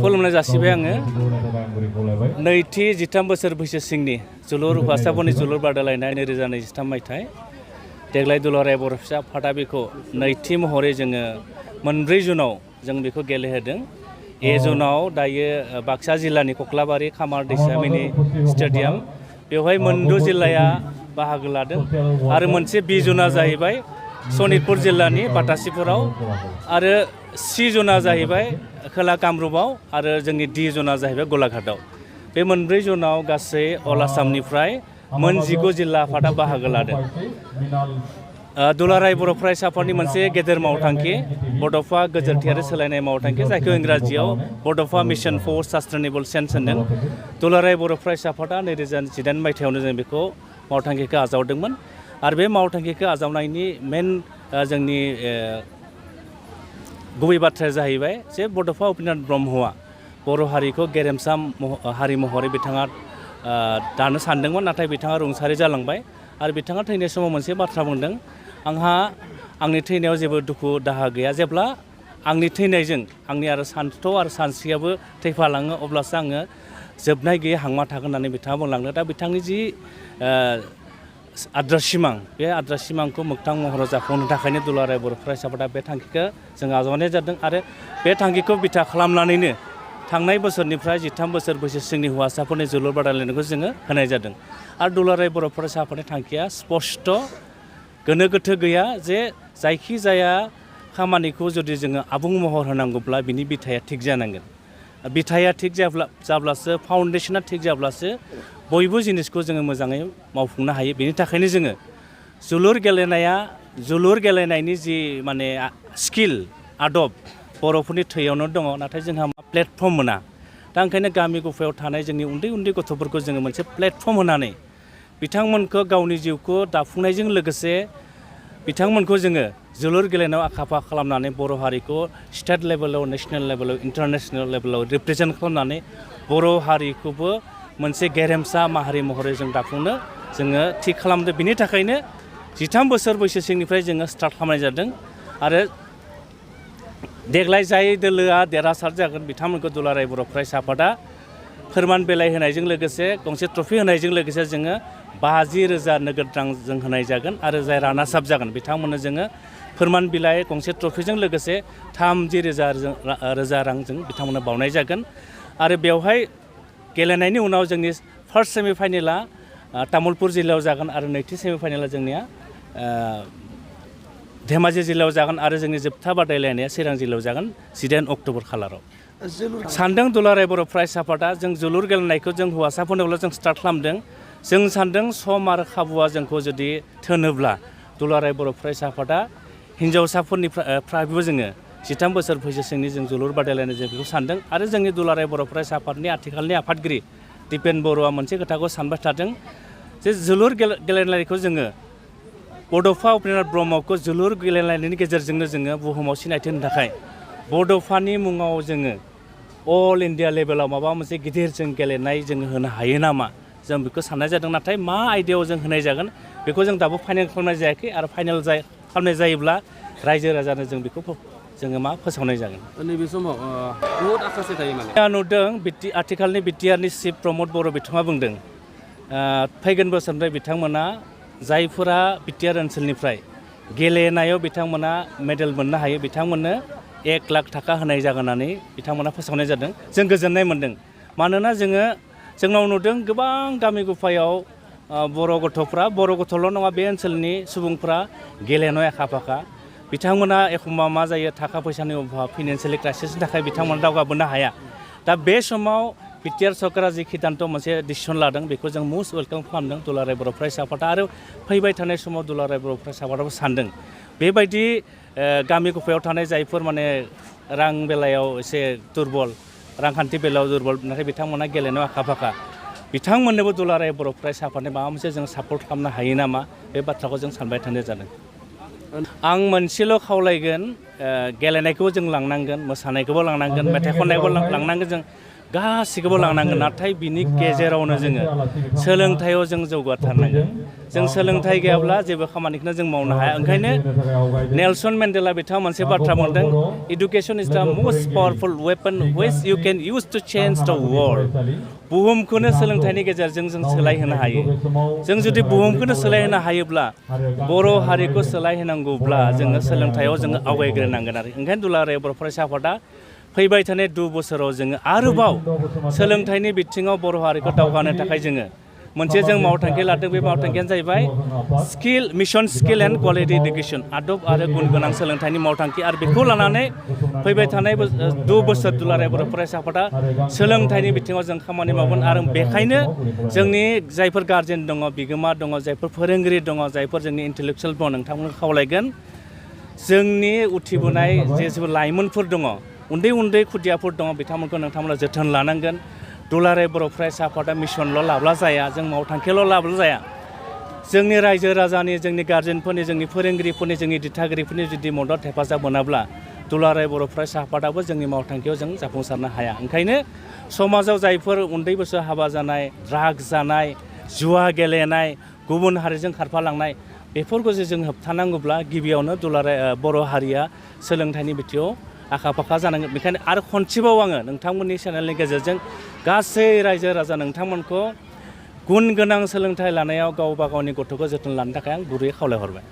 खुलुमनाय जासिबाय आङो नैथि 13 बोसोर बैसो सिंनि जोलुर हौवासाफोरनि जोलुर बादायलायनाय 2023 मायथाइ देग्लाय दुलाराय बर' फिसा आफादा बेखौ नैथि महरै जोङो मोनब्रै जुनाव जों बेखौ गेलेहोदों। ए जुनाव दायो बाक्सा जिल्लानि कक्लाबारि खामार दैसा मिनि स्टेडियाम बेवहाय मोनद' जिल्लाया बाहागो लादों आरो मोनसे बि जुना जाहैबाय सनितपुर जिल्लानि बाटासिपुराव आरो सि जुना जाहैबाय खोला कामरुपाव आरो जोंनि डि जुना जाहैबाय गलाघाटआव। बे मोनब्रै जुनाव गासै अल आसामनिफ्राय मोन 19 जिल्ला आफादा बाहागो लादों। दुलाराय बर' फरायसा आफादनि मोनसे गेदेर मावथांखि बड'फा गोजोरथि आरो सोलायनाय मावथांखि जायखौ इंराजियाव बड'फा मिशन फर सास्टेनेबल चेन्ज होनदों। दुलाराय बर' फरायसा आफादा 2018 मायथाइयावनो जों बेखौ मावथांखिखौ आजावदोंमोन आरो बे मावथांखिखौ आजावनायनि मेन जोंनि गुबै बाथ्राया जाहैबाय जे बड'फा उपेन्द्रनाथ ब्रह्मआ बर' हारिखौ गेरेमसा हारि महरै बिथाङा दानो सानदोंमोन नाथाय बिथाङा रुंसारि जालांबाय आरो बिथाङा थैनाय समाव मोनसे बाथ्रा बुंदों आंहा आंनि थैनायाव जेबो दुखु दाहा गैया जेब्ला आंनि थैनायजों आंनि आरो सान्थौ आरो सानस्रियाबो थैफालाङो अब्लासो आङो जोबनाय गैयै हांमा थागोन होननानै बिथाङा बुंलांदों। दा बिथांनि जि आद्रा सिमां बे आद्रा सिमांखौ मोगथां महराव जाफुंहोनो थाखायनो दुलाराय बर' फरायसा आफादा बे थांखिखौ जों आजावनाय जादों आरो बे थांखिखौ बिथा खालामनानैनो थांनाय बोसोरनिफ्राय 13 बोसोर बैसो सिंनि हौवासाफोरनि जोलुर बादायलायनायखौ जोङो होनाय जादों आरो दुलाराय बर' फरायसा आफादनि थांखिया स्पष्ट गोनो गोथो गैया जे जायखि जाया खामानिखौ जुदि जोङो आबुं महर होनांगौब्ला बिनि बिथाया थिग जानांगोन। बिथाया थिग जाब्लासो फाउन्डेसना थिग जाब्लासो बयबो जिनिसखौ जोङो मोजाङै मावफुंनो हायो। बेनि थाखायनो जोङो जोलुर गेलेनायनि जि माने स्किल आदब बर'फोरनि थैयावनो दङ नाथाय जोंहा प्लेटफर्म मोना। दा ओंखायनो गामि गफायाव थानाय जोंनि उन्दै उन्दै गथ'फोरखौ जोङो मोनसे प्लेटफर्म होनानै बिथांमोनखौ गावनि जिउखौ दाफुंनायजों लोगोसे बिथांमोनखौ जोङो जोलुर गेलेनायाव आखा फाखा खालामनानै बर' हारिखौ स्टेट लेभेलाव नेसनेल लेभेलाव इन्टारनेसनेल लेभेलाव रिप्रेजेन्ट खालामनानै बर' हारिखौबो मोनसे गेरेमसा माहारि महरै जों दाफुंनो जोङो थि खालामदों। बिनि थाखायनो 13 बोसोर बैसो सिंनिफ्राय जोङो स्टार्ट खालामनाय जादों आरो देग्लाय जाय दोलोआ देरहासार जागोन बिथांमोनखौ दुलाराय बर' फरायसा आफादा फोरमान बिलाइ होनायजों लोगोसे गंसे ट्रफि होनायजों लोगोसे जोङो 50,000 नोगोद रां जों होनाय जागोन आरो जाय रानार्स आप जागोन बिथांमोननो जोङो फोरमान बिलाइ गंसे ट्रफिजों लोगोसे 30,000 रां जों बिथांमोननो बावनाय जागोन आरो बेवहाय गेलेनायनि उनाव जोंनि फार्स्ट सेमिफाइनेला तामुलपुर जिल्लायाव जागोन आरो नैथि सेमिफाइनेला जोंनिया धेमाजि जिल्लायाव जागोन आरो जोंनि जोबथा बादायलायनाया चिरां जिल्लायाव जागोन 18 अक्ट'बर खालाराव। सानदों दुलाराय बर' फरायसा आफादा जों जोलुर गेलेनायखौ जों हौवासाफोरनोल' जों स्टार्ट खालामदों। जों सानदों सम आरो खाबुआ जोंखौ जुदि थोनोब्ला दुलाराय बर' फरायसा आफादा हिन्जावसाफोरनिफ्रायबो जोङो 13 बोसोर बैसो सिंनि जों जोलुर बादायलायनाय जों बेखौ सानदों आरो जोंनि दुलाराय बर' फरायसा आफादनि आथिखालनि आफादगिरि दिपेन बर'आ मोनसे खोथाखौ सानबाय थादों जे जोलुर गेलेनायखौ जोङो बड'फा उपेन्द्रनाथ ब्रह्मखौ जोलुर गेलेनायनि गेजेरजोंनो जोङो बुहुमाव सिनायथि होनो थाखाय बड'फानि मुङाव जोङो अल इन्डिया लेभेलाव माबा मोनसे गिदिर जों गेलेनाय जोङो होनो हायो नामा जों बेखौ साननाय जादों। नाथाय मा आयदायाव जों होनाय जागोन बेखौ जों दाबो फाइनेल खालामनाय जायाखै आरो फाइनेल खालामनाय जायोब्ला रायजो राजानो जों बेखौ जोङो फोसावनाय जागोन। नैबे समाव बहुत आखासे थायो माने नुदों आथिखालनि बिटिआरनि चिफ प्रमद बर' बिथाङा बुंदों फैगोन बोसोरनिफ्राय बिथांमोना जायफोरा बिटिआर ओनसोलनिफ्राय गेलेनायाव बिथांमोना मेडेल मोननो हायो बिथांमोननो 1 लाख थाखा होनाय जागोन होननानै बिथांमोना फोसावनाय जादों। जों गोजोननाय मोनदों मानोना जोंनाव नुदों गोबां गामि गफायाव बर' गथ'ल' नङा बे ओनसोलनि सुबुंफ्रा गेलेनायाव आखा फाखा बिथांमोना एखमबा मा जायो थाखा फैसानि अभाब फाइनान्सियेलि क्राइसिसनि थाखाय बिथांमोना दावगाबोनो हाया। दा बे समाव बिटिआर सरकारा जि खिदान्थ' मोनसे डिसिसन लादों बेखौ जों मस्ट वेलकाम खालामदों दुलाराय बर' फरायसा आफादा आरो फैबाय थानाय समाव दुलाराय बर' फरायसा आफादाबो सानदों बेबायदि गामि गफायाव थानाय जायफोर माने रां बेलायाव एसे दुरबल रांखान्थि बेलायाव दुरबल नाथाय बिथांमोना गेलेनायाव आखा फाखा बिथांमोननोबो दुलाराय बर' फरायसा आफादनि माबा मोनसे जों सापर्ट खालामनो हायो नामा बे बाथ्राखौ जों सानबाय थानाय जादों। आं मोनसेल' खावलायगोन गेलेनायखौबो जों लांनांगोन मोसानायखौबो लांनांगोन मेथाइ खननायखौबो लांनांगोन जों गासिखौबो लानांगोन नाथाय बिनि गेजेरावनो जोङो सोलोंथायाव जों जौगाथारनांगोन जों सोलोंथाइ गैयाब्ला जेबो खामानिखौनो जों मावनो हाया ओंखायनो नेलसन मेन्डेला बिथाङा मोनसे बाथ्रा बुंदों education is the most powerful weapon which you can use to change the world बुहुमखौनो सोलोंथाइनि गेजेरजों जों सोलायहोनो हायो जों जुदि बुहुमखौनो सोलायहोनो हायोब्ला बर' हारिखौ सोलायहोनांगौब्ला जोङो सोलोंथायाव जोङो आवगायग्रोनांगोन आरो ओंखायनो दुलाराय बर' फरायसा आफादा फैबाय थानाय 2 बोसोराव जोङो आरोबाव सोलोंथाइनि बिथिङाव बर' हारिखौ दावगानो थाखाय जोङो मोनसे जों मावथांखि लादों बे मावथांखियानो जाहैबाय mission skill and quality education आदब आरो गुन गोनां सोलोंथाइनि मावथांखि आरो बेखौ लानानै फैबाय थानाय 2 बोसोर दुलाराय बर' फरायसा आफादा सोलोंथाइनि बिथिङाव जों खामानि मावगोन आरो बेखायनो जोंनि जायफोर गार्जेन दङ बिगोमा दङ जायफोर फोरोंगिरि दङ जायफोर जोंनि इन्टेलेक्सुयेल दङ नोंथांमोनखौ खावलायगोन जोंनि उथिबोनाय जेसेबो लाइमोनफोर दङ उन्दै उन्दै खुदियाफोर दङ बिथांमोनखौ नोंथांमोना जोथोन लानांगोन दुलाराय बर' फरायसा आफादा मिशनल' लाब्ला जाया जों मावथांखिल' लाब्ला जाया जोंनि रायजो राजानि जोंनि गार्जेनफोरनि जोंनि फोरोंगिरिफोरनि जोंनि दिथागिरिफोरनि जुदि मदद हेफाजाब मोनाब्ला दुलाराय बर' फरायसा आफादाबो जोंनि मावथांखियाव जों जाफुंसारनो हाया ओंखायनो समाजाव जायफोर उन्दै बैसोआव हाबा जानाय ड्राग्स जानाय जुवा गेलेनाय गुबुन हारिजों खारफालांनाय बेफोरखौ जों होबथानांगौब्ला गिबियावनो दुलाराय बर' हारिया सोलोंथाइनि बिथिङाव आखा फाखा जानांगोन बेखायनो आरो खनसेबाव आङो नोंथांमोननि चेनेलनि गेजेरजों गासै रायजो राजा नोंथांमोनखौ गुन गोनां सोलोंथाइ लानायाव गावबा गावनि गथ'खौ जोथोन लानो थाखाय आं गुरैयै खावलायहरबाय